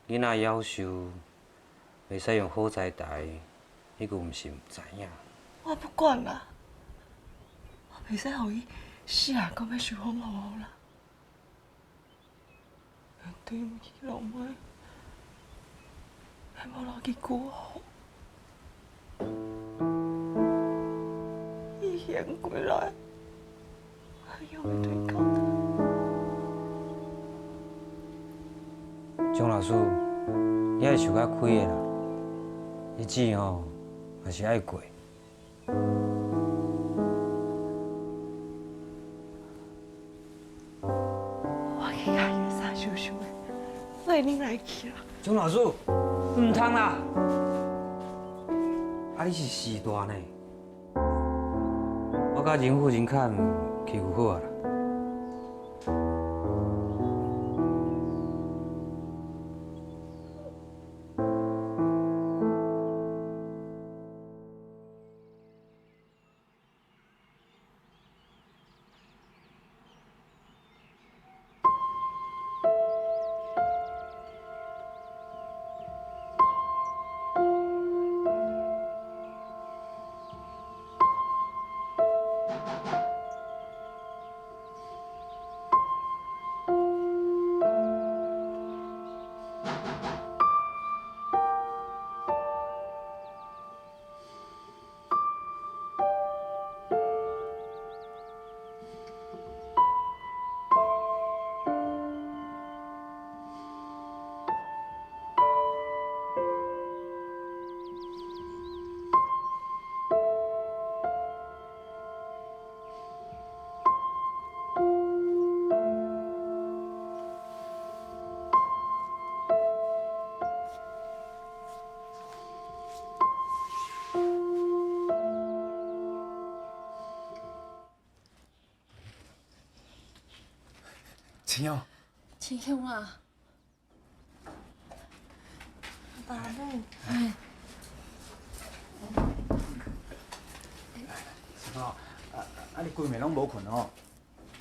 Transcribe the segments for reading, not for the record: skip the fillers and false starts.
囡仔夭壽，袂使用火災台，你閣毋是毋知影？我不管啦，我袂使予伊死啊，閣欲受風雨啦。對毋起老妹，還無留去辜負，伊行過來，還用欲對抗他。鍾老師，你愛想較開的啦，日子吼嘛是愛過。我去共伊的衫收收的，莫恁來去啦。鍾老師，毋通啦！啊，你是序大呢，我佮仁富仁看去就好啊啦。青兄，青兄啊，阿母，哎，师傅，啊，你规暝攏無睏哦，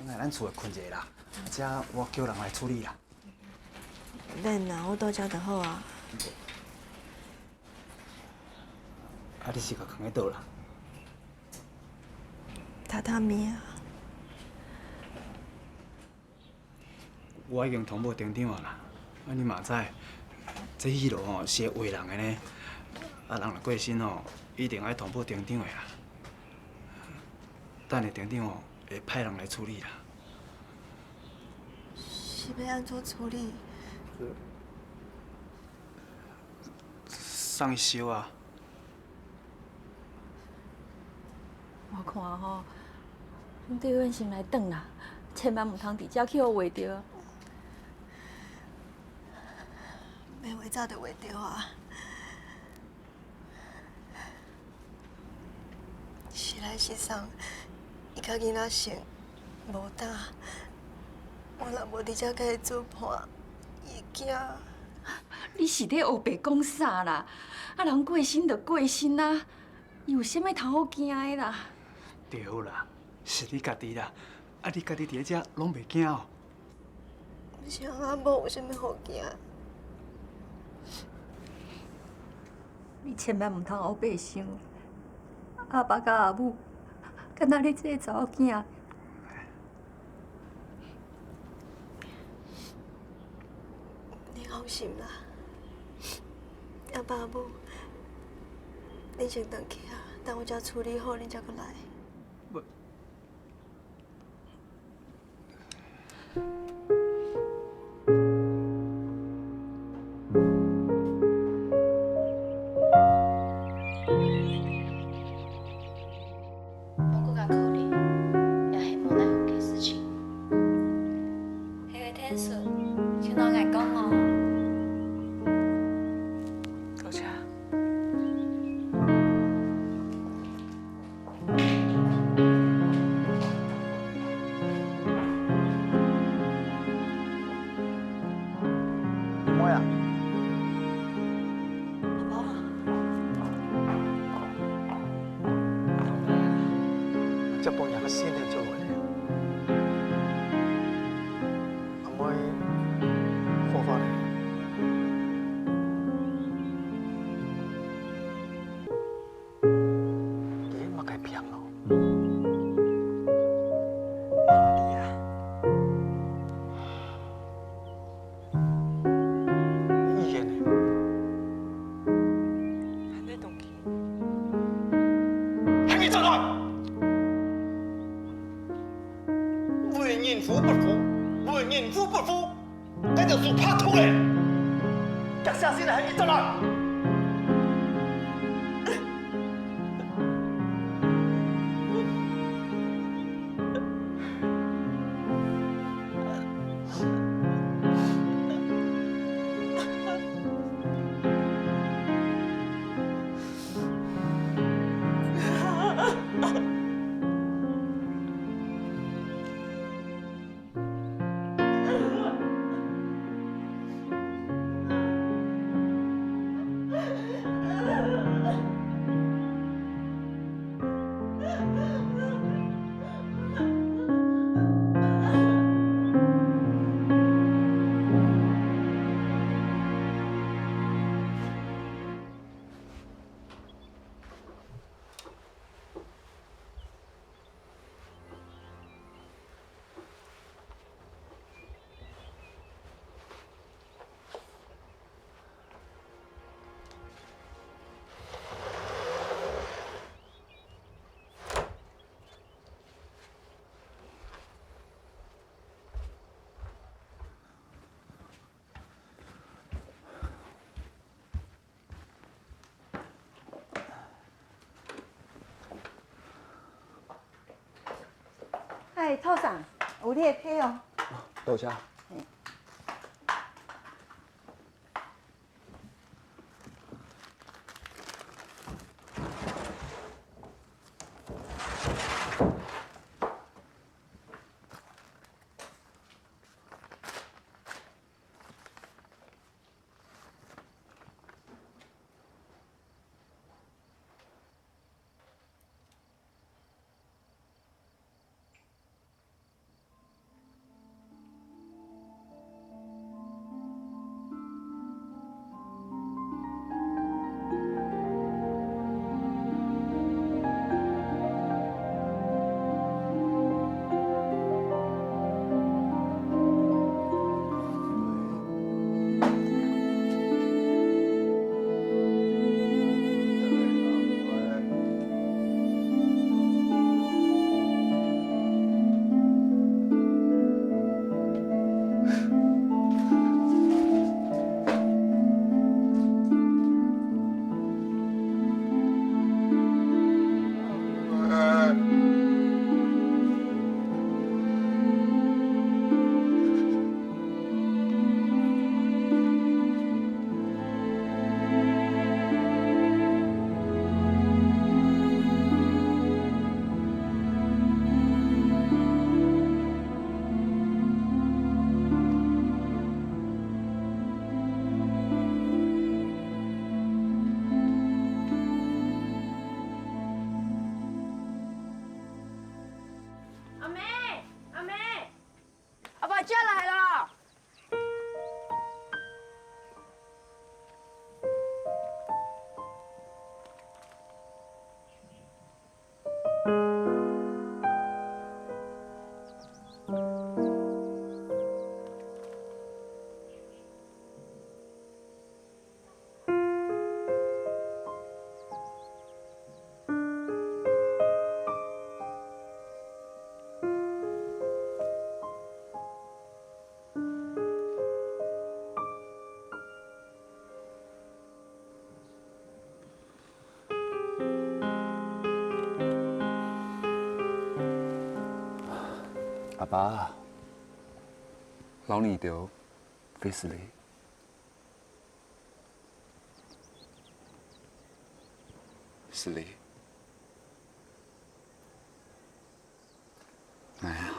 轉來咱厝困一下啦，這我叫人來處理啦。免啦，我蹛遮就好啊。啊，你是共囥佇佗啦？榻榻米啊。我已經通報店長啊啦，啊你嘛知，這彼落吼是會話人的呢，啊人若過身吼，一定愛通報店長的啦。等下店長吼會派人來處理啦。是欲按怎處理？送伊燒啊！我看吼，阮對阮先來轉啦，千萬毋通佇遮去予畫著。欲畫早就畫著啊！是來是送，伊佮囡仔姓無膽，我若無佇遮共伊做伴，伊會驚。你是咧烏白講啥啦？啊，人過身就過身啊，伊有啥物通好驚的啦？對啦，是你家己啦，啊，你家己佇咧遮攏袂驚哦？毋是阿某有啥物好驚？你千萬毋通烏白想，阿爸佮阿母，敢若你這个查某囝。你放心啦，阿爸阿母，恁先轉去啊，等我遮處理好，恁才閣來。這幫人先嚟做嘅，阿妹好翻嚟。夹下身来，去走啦！哎，土送，有你的批哦。多谢。阿妹，阿妹，阿爸叫來了。阿爸，老年着费死你。是你。哎呀，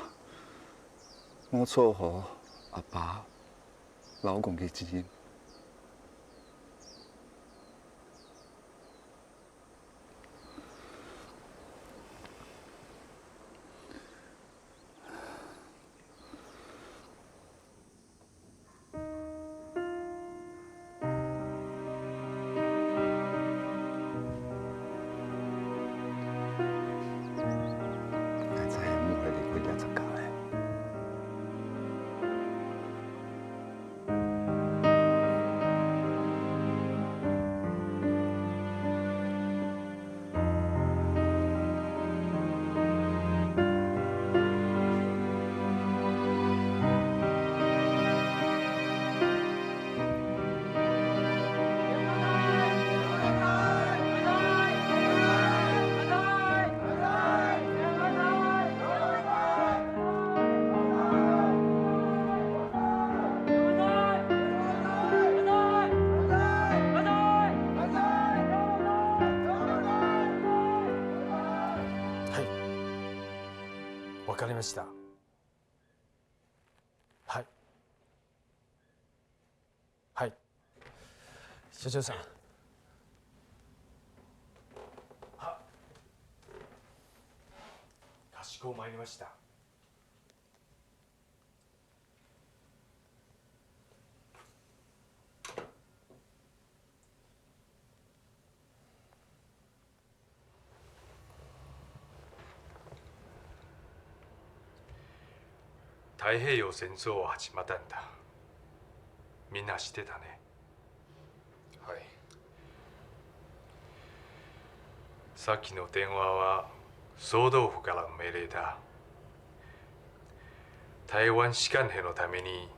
我错予阿爸老公嘅钱。ました。はい。はい。社長さん。は。かしこまりました。太平洋戦争は始まったんだ。みんな知ってたね。はい。さっきの電話は総統府からの命令だ。台灣士官兵のために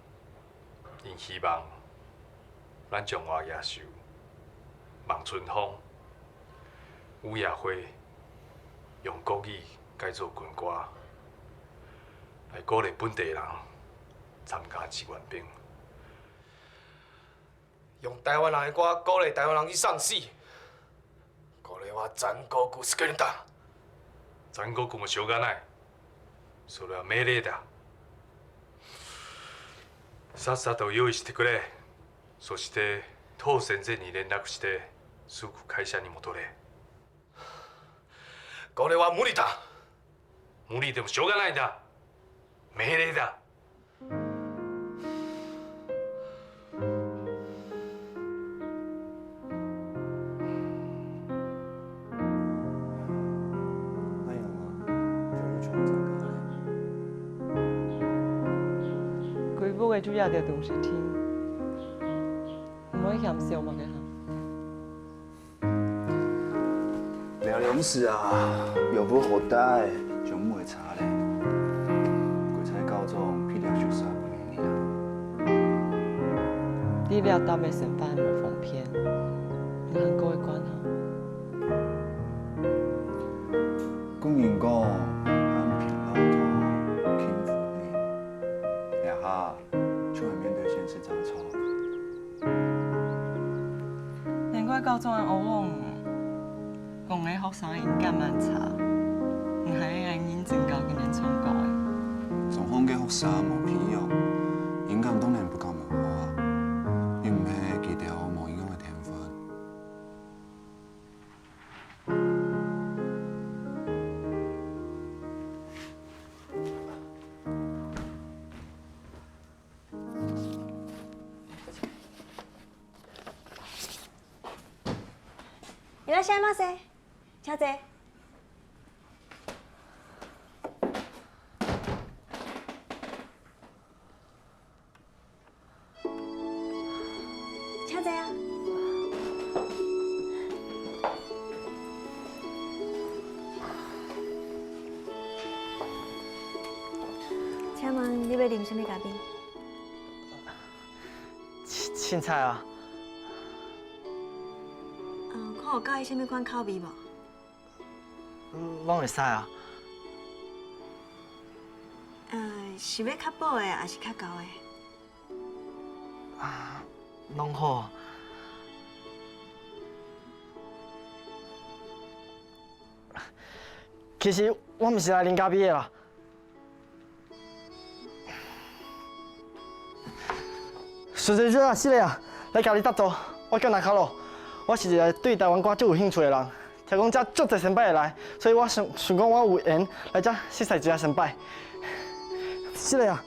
，𪜶希望咱中華野獸、望春風、午夜花用國語改做軍歌，來鼓勵本地人參加志願兵。用台灣人的歌鼓勵台灣人去送死，これは残酷すぎるんだ。残酷もしょうがない。それは命令だ。さっさと用意してくれ。そして当先生に連絡してすぐ会社に戻れ。これは無理だ。無理でもしょうがないんだ。命令だ。那样啊，就去创作家咧。规舞的主要就长时天，毋会嫌烧目的哈。聊两事啊，有无后代就唔会差咧。鬼才高中毕业就三年啊。你了答的成分无奉骗，毋通过关哈。古人讲安贫乐道，轻浮名，呀哈，就会面对现實長醜。難怪高中的烏往講的學生音感蠻差，毋係愛認真教今年創國的。雙方嘅學生無培養，音感當然不夠無好啊。伊毋係記得無音樂的天分。いらっしゃいませ。請坐。請坐啊。請問你欲啉啥物咖啡？凊彩啊。嗯，看有佮意啥物款口味無？攏會使啊。是欲較薄的，抑是較厚的？啊，攏好。其實我毋是來啉咖啡的啦。實際上啊，是的啊，來共你搭座，我叫南卡羅，我是一個對台灣歌足有興趣的人。聽講遮足濟先輩會來，所以我想想講我有緣來遮熟似一下先輩。是的啊，